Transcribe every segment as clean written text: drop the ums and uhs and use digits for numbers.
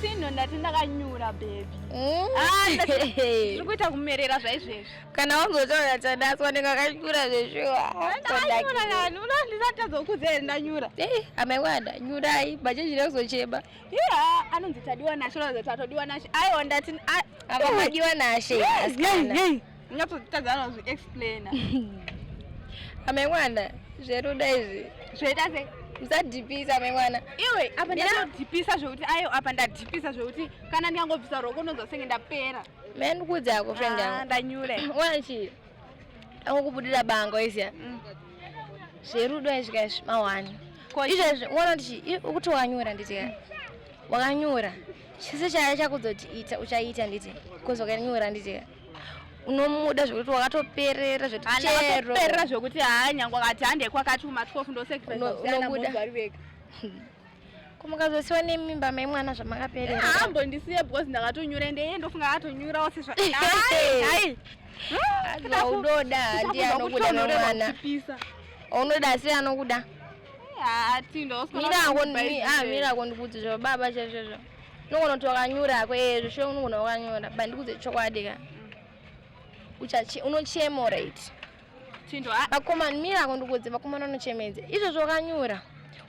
Tino, ndati ndakanyura baby. Ah, ndiri kuita kumerera zvaizvezvi. Kana wanzotaura Tadaswa ndingakanyura zveshuwa. Ndakanyura nani? Unondisatadza kukudza here ndanyura? Eh, amai wada, nyurai, bachenjera kuzochema. Yeah, anonzi Tadiwa Nashe, unonzi Tatodiwa Nashe. Aiwa ndati apa madiwa Nashe. Asikana. Unyatsotadza anozvi explainer. Amai mwana, zveruda izvi. Zvoita sei? Musadhipisa amai mwana. Iwe, apa ndadhipisa zvekuti ayo apa ndadhipisa zvekuti kana ndikangobvisa roko unonzwa senge ndapera. Mẹ ndikuudza yako friend yangu. Ndanyura. Wanchi. Angokubudira bango izia. Zverudo izvi kaizvi mawani. Izvezvi unoona kuti ukuti wakanyura nditi ka. Wakanyura. Chese chaya chakuzoti ita uchaita nditi. Because wakanyura nditi ka. Unomuda zvekuti wakatoperera zvekuti chero. Perera zvekuti haa nyangwe akati hande kwakati kuma 12 ndo sacrifice unobuda. Ko mukazosiwa nemimba mai mwana zvamakaperera. Haambondisiye because ndakatonyura ende iye ndofunga akatonyurawo sezva. Hai. Unoda ndiye anokuda mwana. Unoda asi anokuda. Mira ako ndikuudze zvo baba chaizvozvo. Unogona kuti wakanyura ako eh zvesho unogona wakanyura but ndikuudze chokwadi ka. Uchache unochema right. Vakomana mira ako ndikuudze vakomana unochemedza. Izvozvo wakanyura.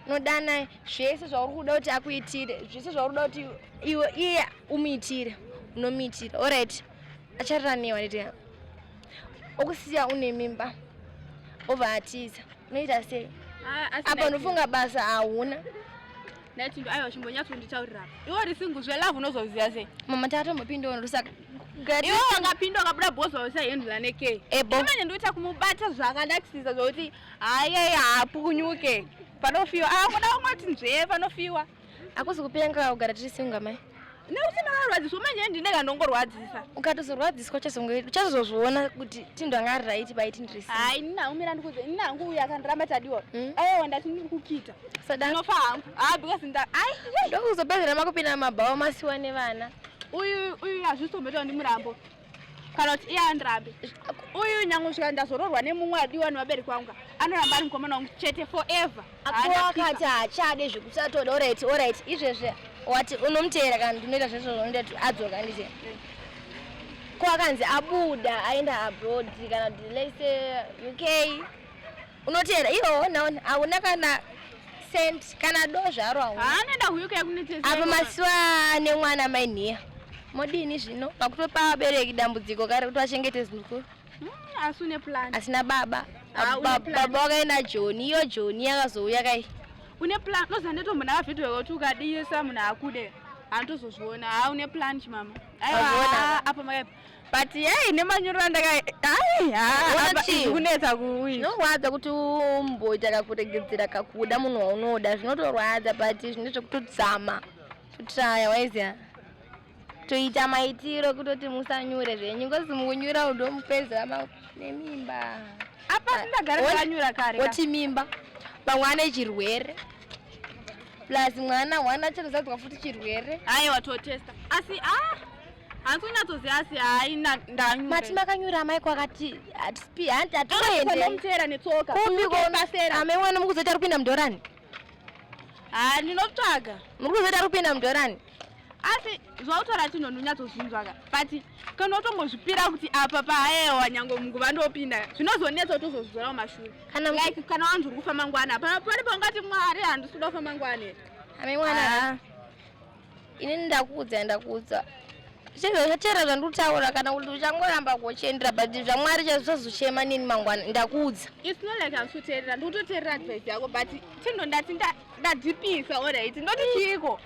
Unodana zvese zvauri kuda kuti akuitire, zvese zvauri kuda kuti iwe iye umuitire, unomuitira. Alright. Acharira newe nditi. Okusiya une mimba. Obva atiza. Unoita sei? Apa unofunga basa hauna. Ndati aiwa chimbonyatsonditaurira apa. Iwe uri single zvelove unozoziva sei? Mama tatombopindawo ndosaka iwe wangapinda wakabuda bhozi wausahendla nekei. Ebo. Manje ndikuita kumubata zvakanakisisa zvokuti haye haapukunyuke. Panofiwa. Ah kuda kungoti nzvee panofiwa. Hakusi kupenga kugara tiri single mai. Nekuti ndakarwadziswa manje ndinenge ndongorwadzisa. Ukatozorwadziswa uchazozviona kuti Tindo anga ari right paiti ndiri single. Hayi nina umira ndikuze nina hangu uyu akandiramba Tadiwa. Aiwa ndati ndiri kukita. Sada. Ndinofa hangu. Ah because nda ai ndokuzopedzera makupinda mabhawa masiwa nevana. Uyu uyu hazvisomboita ndimurambo. Kana kuti iye andirambe. Uyu nyange kusvika ndazororwa nemumwe adiwa nevabereki vangu anoramba ari mukomana wangu chete forever. Akati haachade zvekusatoda alright alright izvezvi wati unomuteera kana ndinoita zvese zvaunoita kuti adzoka handiti ko akanzi abuda aenda abroad kana kuti let's say UK unoteera iwo ona hauna kana cent kana do zvaro hauna Anoenda kuUK kunetesa. Apa masiwa nemwana mainhiya modini zvino pakutopa vabereki dambudziko kare kuti vachengete zimukuru. Asi une plan. Asina baba. Baba wakaenda Joni, iyo Joni yakazouya kai. Une plan, unoziva ndatombona video yekuti ukadiyesa munhu akude anotozozviona. Ha une plan chimama. Aiwa apa makaipa. But hey nemanyuriro andaka ai ha kunetsa kuwi. Zvinorwadza kuti umboita kakuregedzera kakuda munhu waunoda zvinotorwadza but zvine zvekutodzama kutraya waiziva. Toita maitiro kutoti musanyure zvenyu ngozi mukunyura ndomupedzera nemimba. Apa ndagara ndakanyura kare. Oti mimba. Pamwe ane chirwere. Plus mwana mwana achazadzwa futi chirwere. Aiwa totesta. Asi ah hanzi unyatsoziva asi hayi ndanyura. Mati makanyura amai kwakati hatispi hanti hatoende. Ndomuteera netsoka. Kupi kona? Amai mwana mukuzoita ari kupinda mudhorani. Ah ndinotsvaga. Muri kuzoita ari kupinda mudhorani. Asi zvautaura tino ndonyatsozvinzwa ka but kana utongozvipira kuti apa paewa nyange munguva ndopinda zvinozonetsa utozozvidzora mumashure. Kana like kana wanzi uri kufa mangwana hapana pane paungati Mwari handisi kuda kufa mangwana here. Amai mwana. Inini ndakuudza ndakuudza. Chero zvandikutaura kana kuti uchangoramba kuchiendera but zvaMwari chazochema nini mangwana ndakuudza. It's not like I'm kuteerera ndikutoteerera advice yako but Tindo ndati ndadhipisa alright ndoti chiiko.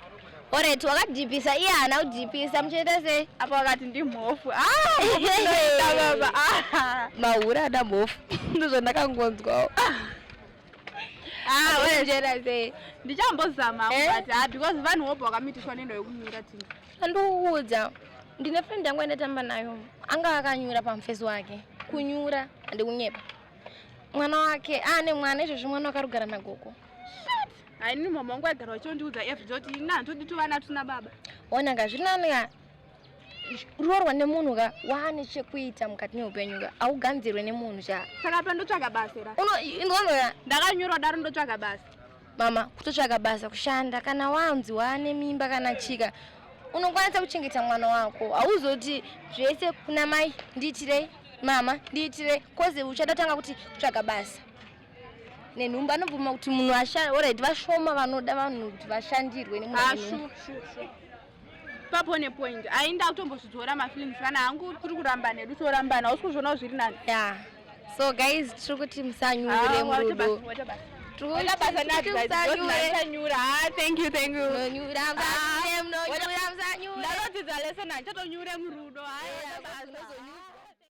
Alright wakadhipisa iye haana kudhipisa muchaita sei? Apa wakati ndimhofu. Ah baba. Ah. Mahura ada mhofu ndozvandakangonzwawo. Ah muchaita sei? Ndichambozama but ah because vanhu wobva wakamitiswa nendo yekunyura Tindo. Andikuudza ndine friend yangu yandatamba nayo anga akanyura pamufesi wake kunyura handikunyepa mwana wake ane mwana izvozvi mwana wake arikugara nagogo. Shit hayi ini mama wangu aigara vachiondiudza everyday kuti ini handitodi tuvana tusina baba. Ona ka zviri nani ka roorwa nemunhu ka waane chekuita mukati meupenyu ka auganzirwe nemunhu cha. Saka apa ndotsvaga basa ra. Unoona ndakanyura daro ndotsvaga basa. Mama kutotsvaga basa kushanda kana wanzi waane mimba kana chika. Unokwanisa kuchengeta mwana wako. Hauzoti zvese kuna mai, ndiitirei mama, ndiitirei, 'cause uchada tanga kuti kutsvaga basa nenhumbu. Anobvuma kuti munhu alright, vashoma vanoda vanhu kuti vashandirwe nemunhu Ah, ane nhumbu. Sure. Papo nepoint. Ainda kutombozvidzora mafeelings. Kana hangu kuri kurambana nedu, torambana. Hausi kuzvionawo zviri nani? Yeah, so guys, tiri kuti musanyure Ah, waita murudo. basa, waita basa. Tiri Waita basa kuti neadvice. musanyure. Ndanyura. Ah, thank you, thank you. Munonyura, musanyure, munonyura, musanyure. Ndatodzidza lesson, handichatonyure murudo. Hayi, waita basa. Unozonyura.